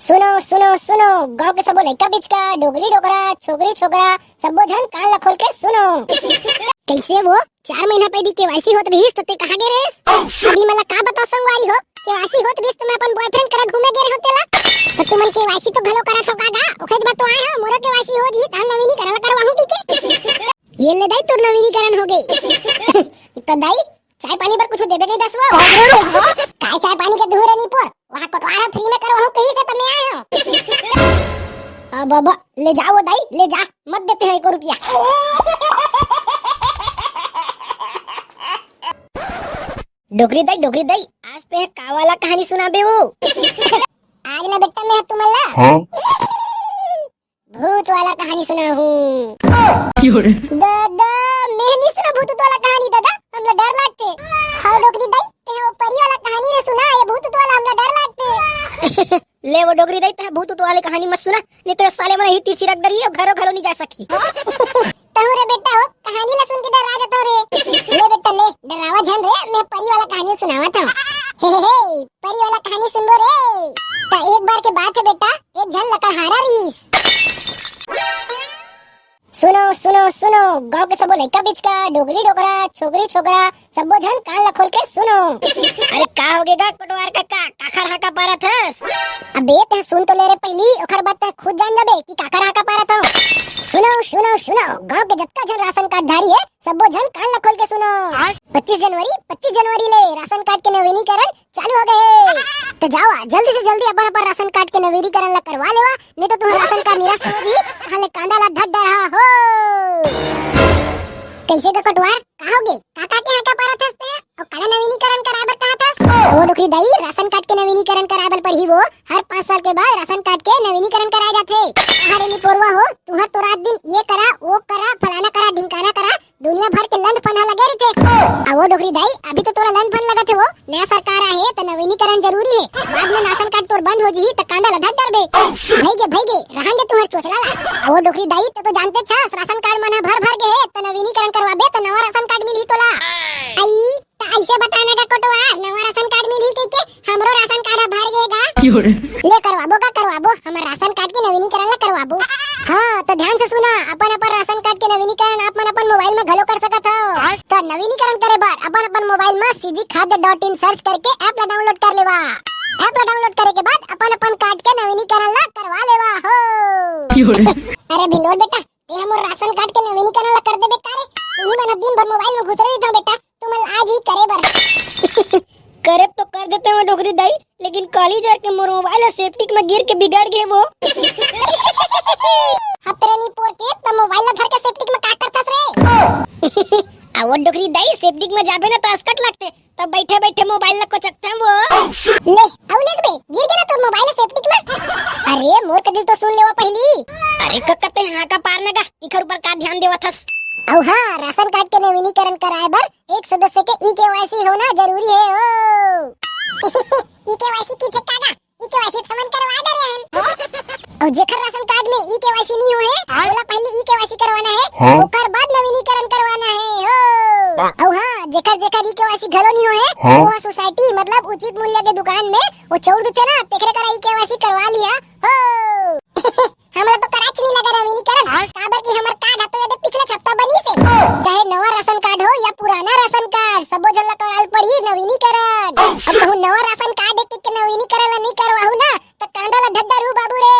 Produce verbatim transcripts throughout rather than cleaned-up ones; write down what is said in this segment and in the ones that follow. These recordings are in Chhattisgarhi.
सुनो, सुनो, सुनो, गांव के सबो लइका पिचका, डोकरी डोकरा, छोकरी छोकरा, सबो झन कान ला खोल के सुनो। कइसे वो? चार महीना पहिली केवाईसी होत रहिस, त तें कहाँ गे रहेस? अभी मोला का बताओ संगवारी हो, केवाईसी होत रहिस त मैं अपन बॉयफ्रेंड करा घूमे गे रहेंव तेला। त तुमन केवाईसी तो घलो करत हो का गा? ओखर बाद तो आए हो, मोरो केवाईसी हो जही, त हम नवीनीकरण करवाहूं कहिके। ये ले दाई, तोर नवीनीकरण हो गे। त दाई, चाय पानी बर कुछ देबे नहीं दस वो? काय चाय पानी के धुरे नहीं पोर? वहाँ कोटवार ह, फ्री में करवाहूं कहिस हे त मैं आए हों। अब, अब, ले जा वो दाई, ले जा, मत देते हैं एको रुपया। डोकरी दाई, डोकरी दाई, आज तें का वाला कहानी सुनाबे वो? आज ना बेटा, मैं तुमन ला हाँ? भूत वाला कहानी सुनाहूं। दादा, मैं नहीं सुना भूत वाला कहानी दादा, हमला डर लागथे। हाँ डोकरी दाई, तें वो परी वाला कहानी ला सुना, ये भूत वाला हमला डर लागथे। ले वो डोकरी दाई, तें भूत वाले कहानी मत सुना, नहीं तो ये साले मन ही तीर छिरक डरही, घरो घरो नहीं जा सकही। तहूं रे बेटा हो, कहानी ला सुन के डरा जाथव रे। ले बेटा ले, डरावा झन रे, मैं परी वाला कहानी सुनावत हूं। हे, हे, हे, परी वाला कहानी सुनबो रे। त एक बार के बात हे बेटा, एक झन लकड़हारा रहिस। सुनो, सुनो, सुनो, गांव के सबो लइका पिचका, डोकरी डोकरा, छोकरी छोकरा, सबो झन कान ला खोल के सुनो। अरे का हो गे गा कोटवार कका, काखर हांका पारत हस? अबे तें सुन तो ले रे पहिली, ओखर बाद तें खुद जान जाबे कि काखर हांका पारत हंव। सुनो, सुनो, सुनो, गांव के जतका झन राशन कार्ड धारी हे, सबो झन कान ला खोल के सुनो। पच्चीस जनवरी, पच्चीस जनवरी ले राशन कार्ड के नवीनीकरण चालू हो गे हे। त जावा, जल्दी से जल्दी अपन अपन राशन कार्ड के नवीनीकरण ला करवा लेवा, नहीं तो तुम्हार राशन कार्ड निरस्त हो जही, तहां ले कांदा ला धर डरहा हो। कइसे गा कोटवार, का हो गे? का, का के हांका पारत हस तें? अउ काला नवीनीकरण कराय बर कहत हस? वो डोकरी दाई, राशन कार्ड के नवीनीकरण कराय बर पड़ही वो। हर पाँच साल के बाद राशन कार्ड के नवीनीकरण कराय जाथे। अरे निपोरवा हो, तुंहर तो रात दिन ये करा, वो करा, फलाना करा, ढिंकाना करा, दुनिया भर के लंद फंद ह लगे रहिथे। अ वो डोकरी दाई, अभी तो तोला लंद फंद लगत हे वो, नया सरकार आहे त नवीनीकरण जरूरी हे। बाद में राशन कार्ड तोर बंद हो जही त कांदा ला धर डरबे। भइगे, भइगे, रहन दे तुंहर चोचला ला। अ वो डोकरी दाई, तें तो जानतेच हस, राशन कार्ड मन ह भर भर गे हे, त नवीनीकरण करवाबे त नवा राशन कार्ड मिलही तोला। आई, त अइसे बता ना गा कोटवार, नवा राशन कार्ड मिलही कहिके, हमरो राशन कार्ड ह भर गे गा। ले करवाबो गा, करवाबो, हमर राशन कार्ड के नवीनीकरण ला करवाबो। हाँ, त ध्यान से सुना, अपन अपन राशन कार्ड के नवीनीकरण आप मन अपन मोबाइल में घलो कर सकत हव। त नवीनीकरण करे बर अपन अपन मोबाइल में CG खाद्य dot in search करके app ला download कर लेवा। App ला download करे के बाद अपन अपन कार्ड के नवीनीकरण ला करवा लेवा हो। अरे भिंदोर बेटा, तें मोर राशन कार्ड के नवीनीकरण ला कर देबे का रे? तुही मन ह दिन भर मोबाइल में घुसरे रहिथव बेटा, तुमन आज ही करे बर। करे तो कर देते हो डोकरी दाई, लेकिन काली जाके मोर मोबाइल ह सेप्टिक में गिर के बिगड़ गे वो। हतरे निपोर के, त मोबाइल ला धर के सेप्टिक में का करथस रे? अ वो डोकरी दाई, सेप्टिक में जाबे ना त असकट लगथे, तब बइठे बइठे मोबाइल ला कोचकथन वो। ले, अउ ले बे, गिर गे ना तोर मोबाइल सेप्टिक में। अरे मोर कति तो सुन लेवा पहिली। अरे कका तें हांका पार ना गा, इखर ऊपर का ध्यान देवत हस? अउ हाँ, राशन कार्ड के नवीनीकरण कराय बर एक सदस्य के ई केवाईसी होना जरूरी हे ओ। ई केवाईसी कहिथे का गा? ई केवाईसी त हमन करवा डरे हन। अउ जेखर राशन कार्ड में ई केवाईसी नहीं होए हे, हाँ? ओला पहिली ई केवाईसी करवाना हे, हाँ? ओकर बाद नवीनीकरण करवाना हे हो। अउ हाँ, जेखर जेखर ई केवाईसी घलो नहीं होए हे, हाँ? वो सोसाइटी मतलब उचित मूल्य के दुकान में वो चौर देथे ना, तेखरे करा ई केवाईसी करवा लिहा हो। हमला तो कराच नहीं लगा नवीनीकरण, काबर कि हमर कार्ड ह तो ये दे पिछला हफ्ता बनिस हे। चाहे नवा राशन कार्ड हो या पुराना राशन कार्ड, सबो झन ला कराल पड़ही नवीनीकरण। अब कहूँ नवा राशन कार्ड एक एक के नवीनीकरण ला नहीं करवाहू ना, त कांदा ला धर डरहू बाबू रे।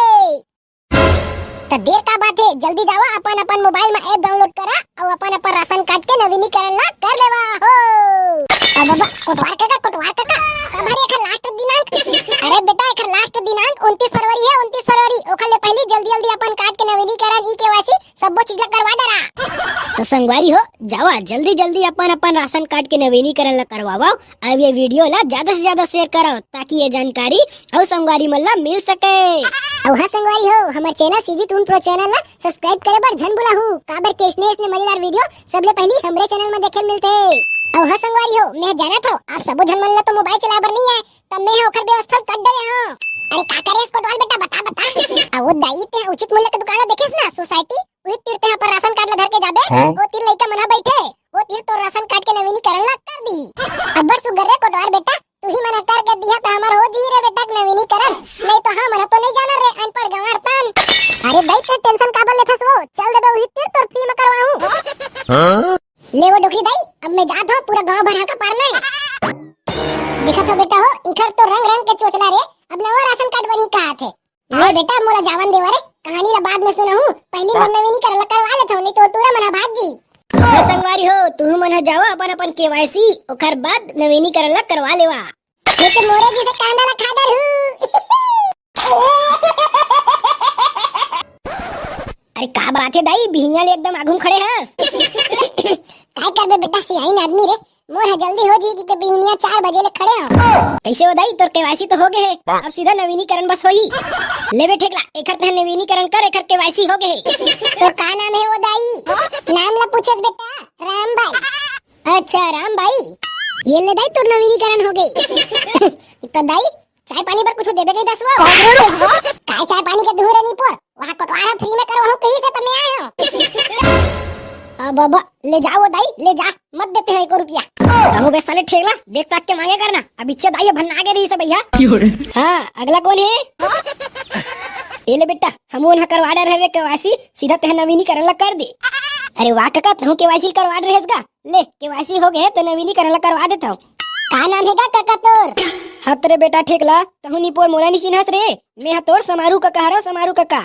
त देर का बात हे, जल्दी जावा, अपन अपन मोबाइल में app download करा अउ अपन अपन राशन कार्ड के नवीनीकरण ला कर लेवा हो। अब बाबा, कोटवार कका, कोटवार कका, कब हरे एखर last दिनांक? अरे बेटा, एखर last दिनांक उनतीस फरवरी हे, उनतीस फरवरी। ओखर ले पहिली जल्दी जल्दी अपन कार्ड के नवीनीकरण, ई केवाईसी, सब्बो चीज ला करवा डरा। त संगवारी हो, जावा जल्दी जल्दी अपन अपन राशन कार्ड के नवीनीकरण ला करवावा। अउ ये video ला ज्यादा से ज्यादा share करव, ताकि ये जानकारी अउ संगवारी मन ला मिल सके। अउ हाँ संगवारी हो, हमर channel CG Toon Pro channel ला subscribe करे बर झन भुलाहू, काबर के इसने इसने मजेदार video सबले पहिली हमरे channel में देखे मिलथे। अउ हाँ संगवारी हो, मैं जानत हव, आप सबो झन मन ला तो मोबाइल चलाए बर नहीं आए, तब मैं ह ओखर व्यवस्था कर डरे हव। अरे का करे इसको डॉल बेटा, बता बता। अउ वो दाई, ते उचित मूल्य के दुकान ला देखेस ना, सोसाइटी, उही तीर ते अपन राशन कार्ड ला धर के जाबे, हाँ? वो तीर लइका मन ह बइठे, वो तीर तोर राशन कार्ड के नवीनीकरण ला कर दी। अब्बड़ सुग्घर रे कोटवार बेटा, तुही मन ह करके दिहा त हमर हो जी रे बेटा के नवीनीकरण, नहीं तो हमन ह तो नहीं ए दाई, ते टेंशन काबर लेथस वो? चल देबे उही तीर, तोर फ्री में करवाहूं। हाँ? ले वो डोकरी दाई, अब मैं जात हूं, पूरा गांव भर हांका पारना हे। देखत हो बेटा हो, इखर तो रंग रंग के चोचला रे, अब नवा राशन कार्ड बनही कहाथे। ले बेटा, मोला जावन देवा रे, कहानी ला बाद में सुनाहूं, पहली मोर नवीनीकरण ला करवा लेथव, नहीं तो टूरा मन ह भाग जी। हाँ संगवारी हो, तुहू मन ह जावा अपन अपन केवाईसी, ओकर बाद नवीनीकरण ला करवा लेवा। ये तो मोरे जैसे कांदा ला खा डर हूँ। अरे का बात हे दाई, बिहनिया ले एकदम आगू म खड़े हस। काय करबे बेटा, सियाइन आदमी रे, मोर ह जल्दी हो जी के बिहनिया चार बजे ले खड़े हूँ। कैसे हो दाई, तोर केवाईसी तो हो गए हे, अब सीधा नवीनीकरण बस होही। ले बे ठेकला, एकर तहन नवीनीकरण कर, एकर केवाईसी हो गए हे। तोर का नाम हे वो दाई? नाम ला पूछस बेटा? राम बाई। अच्छा राम बाई, ये ले दाई तोर नवीनीकरण हो गए। तो दाई चाय पानी बर कुछ देबे नहीं दस वो? काय चाय पानी के दुहरे नहीं पोर, वहाँ कोटवार ह फ्री में करवाहूँ कहीं से तो मैं आए हूँ। अब अब ले जाओ दाई, ले जा, मत देते हैं एको रुपया। कहूँ बे साले ठेकला, देख ताक के मांगे करना, अब इच्छे दाई भन्ना आगे रही से भैया। हाँ, अगला कौन है? ये ले बेटा, हम उन्हा करवा डर है रे केवाईसी, सीधा तह नवीनीकरण ला कर दे। अरे वाह काका, तहूँ केवाईसी करवा डर है इसका। ले, केवाईसी हो गए, तो नवीनीकरण ला करवा देता हूँ। का नाम हे गा काका तोर? हत रे बेटा ठेकला, तहूँ निपोर मोला नी चिन्हस रे। मैं ह तोर समारू काका हरो, समारू काका।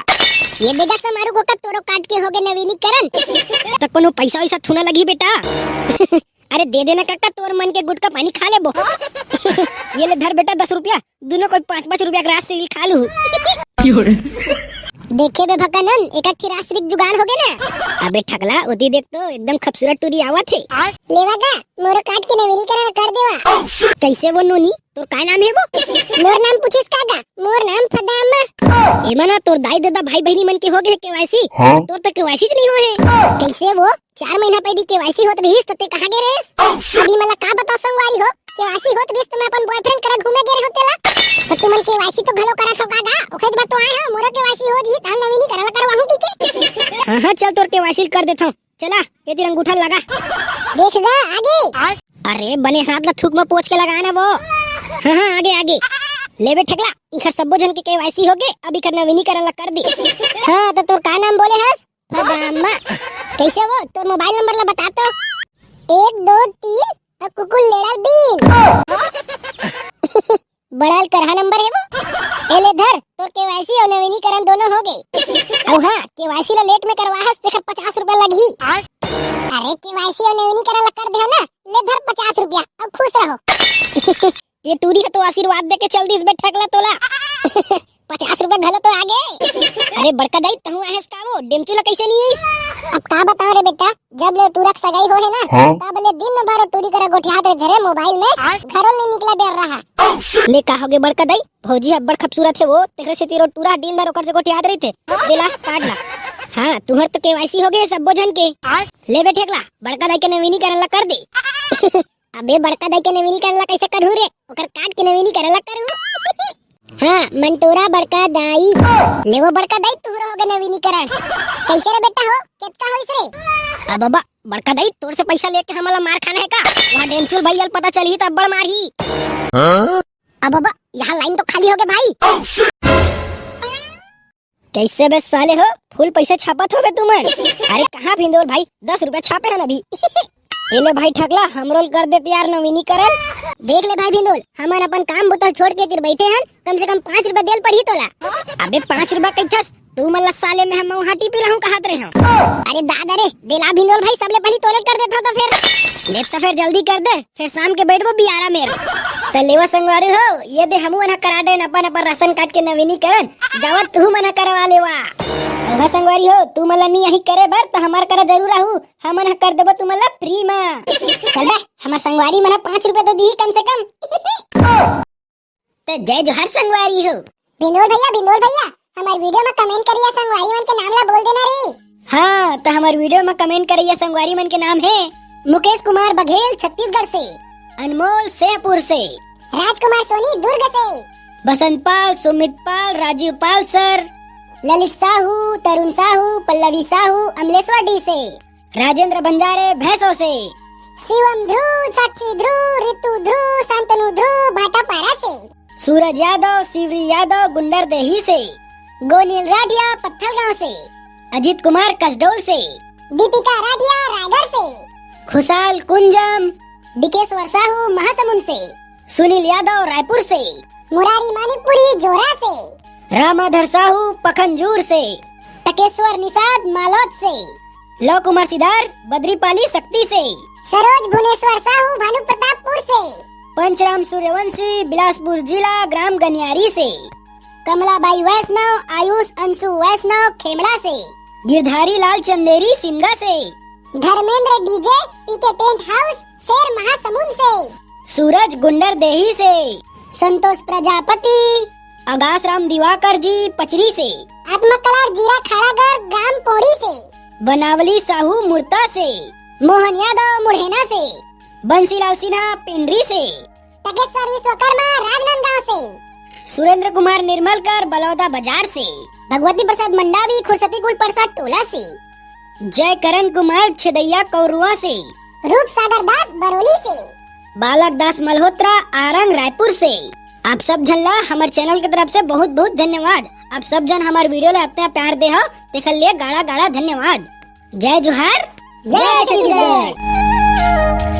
ये देगा समारू काका, तोरो कार्ड के हो गए नवीनीकरण। त कोनो पैसा वैसा थुना लगी बेटा। अरे दे देना काका, तोर मन के गुटका पानी खा लेबो। ये ले धर बेटा दस रुपया, दोनों कोई पाँच पाँच रुपया के राशि खा लू। देखे बे भक्कानंद, एक आखी राशि जुगाड़ हो गए ना। अबे ठकला, ओती देख तो एकदम खूबसूरत टूरी आवत हे। लेवा गा, मोरो कार्ड के नवीनीकरण कर देवा। कैसे वो नोनी, तोर काय नाम हे वो? मोर नाम पूछिस का गा? मोर नाम फदामा। एमा ना तोर दाई ददा भाई बहनी मन के हो गए केवाईसी। हाँ? तोर तो केवाईसी च नहीं हो हे। कैसे वो? चार महीना पहली केवाईसी होत रहिस त ते कहाँ गए रहिस? अभी मला का बताओ संगवारी हो, केवाईसी होत रहिस त मैं अपन बॉयफ्रेंड करा घूमे गए रहूं तेला। त तुमन केवाईसी तो घलो करत हो का गा? ओखर बाद तो आए हो, मोरो केवाईसी हो जी, त हम नवीनीकरण करवाहूं ठीक है? हाँ हाँ, चल तोर केवाईसी कर देथव। चला, ये तीर अंगूठा लगा। देख गा, आगे। अरे, बने हाथ ला थूक में पोंछ के लगा ना वो। हाँ, हाँ, आगे, आगे। लेबे ठेकला, इखर सब्बो झन के केवाईसी हो गे, अब इखर नवीनीकरण ला कर दे। हाँ, तो तोर का नाम बोले हस? फदामा। कैसे वो? तोर मोबाइल नंबर ला बता तो। एक, दो, तीन, और कुकुर लेड़ा बीन। बड़ा करहा नंबर है वो। ए ले धर, तोर केवाईसी और नवीनीकरण दोनों हो गए। और हाँ, केवाईसी ला लेट में करवाहस, तेखर पचास रुपया लगही। अरे केवाईसी और नवीनीकरण ला कर दे ना, ले धर पचास रुपया, अब खुश रहो। ये टूरी ह तो आशीर्वाद दे के चल दिस बे ठकला तोला। पचास रुपया घलो तो आ गे। अरे बड़का दाई, तहूँ आहेस का वो? डेमचू ला कैसे नहीं आइस? अब का बताओ रे बेटा, जब ले टूरा के सगाई हो है ना, हाँ? तब ले दिन भर टूरी करा गोठियात रहे धरे मोबाइल में, हाँ? घरों नहीं निकला बेर रहा। ले का हो गे बड़का दाई, भौजी अब्बड़ खूबसूरत है वो, तेरे से तेरो टूरा दिन भर ओकर से गोठियात रही थे। दे ला, काट ला। हाँ, तुहर तो केवाईसी हो गए सब्बो झन के। हाँ? ले बे ठेकला, बड़का दाई के नवीनीकरण ला कर दे। अबे बड़का दाई के नवीनीकरण ला कैसे करहूँ रे? ओकर कार्ड के नवीनीकरण ला करहूँ। हाँ, मंटूरा बड़का दाई। ले वो बड़का दाई, तुहरो हो गए नवीनीकरण। कैसे रे बेटा हो? कितना होइस रे? अब बाबा, बड़का दाई, तोर से पैसा लेके हमला मार खाना है का? वहाँ डेमचुल भैया ल पता चलही त अब्बड़ मारही। हाँ? अब बाबा, यहाँ लाइन तो खाली हो गए भाई। कैसे बे साले हो, फुल पैसा छापत हो बे तुमन? अरे कहाँ भिंदोल भाई, दस रुपया छापे हन अभी। ए ले भाई ठकला, हमरो ल कर देते यार नवीनीकरण। देख ले भाई भिंदोल, हमन अपन काम बुता ल छोड़ के तीर बैठे हन, कम से कम पाँच रुपया देल पड़ही तोला। अबे पाँच रुपया कैथस, तुमन ला साले में हम मुहाटी पिलाहूँ कहत रहे हूँ। अरे दादा रे, देला भिंदोल भाई, सबले पहली तोले कर देता तो फिर। दे तो फिर जल्दी कर दे, फिर शाम के बैठबो बियारा मेर। त लेवा संगवारी हो, ये दे हमू मन ह करा देन अपन अपन राशन कार्ड के नवीनीकरण, जावा तू मन ह करवा लेवा। अहा संगवारी हो, तू मन ला नी आही करे बर त हमार करा जरूर आहू, हमन ह कर देबो तुमन ला फ्री मा। चल बे, हमार संगवारी मन ह पाँच रुपया तो दीही कम से कम। त जय जोहार संगवारी हो। भिंदोल भैया, भिंदोल भैया, हमार वीडियो में कमेंट करिया संगवारी मन के नाम ला बोल देना रे। हाँ, त हमार वीडियो में कमेंट करैया संगवारी मन के नाम है मुकेश कुमार बघेल छत्तीसगढ़ से, अनमोल सेहपुर से, राजकुमार सोनी दुर्ग से, बसंत पाल, सुमित पाल, राजीव पाल सर, ललित साहू, तरुण साहू, पल्लवी साहू अमलेश्वर डी से, राजेंद्र बंजारे भैंसों से, शिवम ध्रुव, साक्षी ध्रुव, ऋतु ध्रुव, शांतनु ध्रुव भाटापारा से, सूरज यादव, शिवरी यादव गुंडरदेही से, गोनील राठिया पत्थलगांव से। अजीत कुमार कसडोल से। दीपिका राठिया रायगढ़ से। खुशाल कुंजम। डिकेश्वर साहू महासमुंद से। सुनील यादव रायपुर से। मुरारी मानिकपुरी जोरा से। रामाधर साहू पखनजूर से। टकेश्वर निषाद मालोद से। लव कुमार सिदार बद्रीपाली सक्ती से। सरोज भुवनेश्वर साहू भानुप्रतापपुर से। पंचराम सूर्यवंशी बिलासपुर जिला ग्राम गनियारी से। कमलाबाई वैष्णव आयुष अंशु वैष्णव खेमड़ा से। गिरधारी लाल चंदेरी सिमगा से। धर्मेंद्र डीजे पीके टेंट हाउस शेर महासमुंद से। सूरज गुंडर देही से। संतोष प्रजापति। आगास राम दिवाकर जी पचरी से। आत्मकलार जीरा खाड़ागर ग्राम पोड़ी से। बनावली साहू मुर्ता से। मोहन यादव मुढ़ेना से। बंसीलाल सिन्हा पिंडरी से। टकेश्वर विश्वकर्मा राजनांदगांव से। सुरेंद्र कुमार निर्मलकर बलौदा बाजार से। भगवती प्रसाद मंडावी खुरसती कुल प्रसाद टोला से। जय करण कुमार छेदैया कौरुआ से। रूप सागर दास बरोली से। बालक दास मल्होत्रा आरंग रायपुर से। आप सब झन ला हमर चैनल के तरफ से बहुत बहुत धन्यवाद। आप सब झन हमर वीडियो ला इतना प्यार दे हो, तेखर लिए गाड़ा गाड़ा धन्यवाद। जय जोहार, जय छत्तीसगढ़।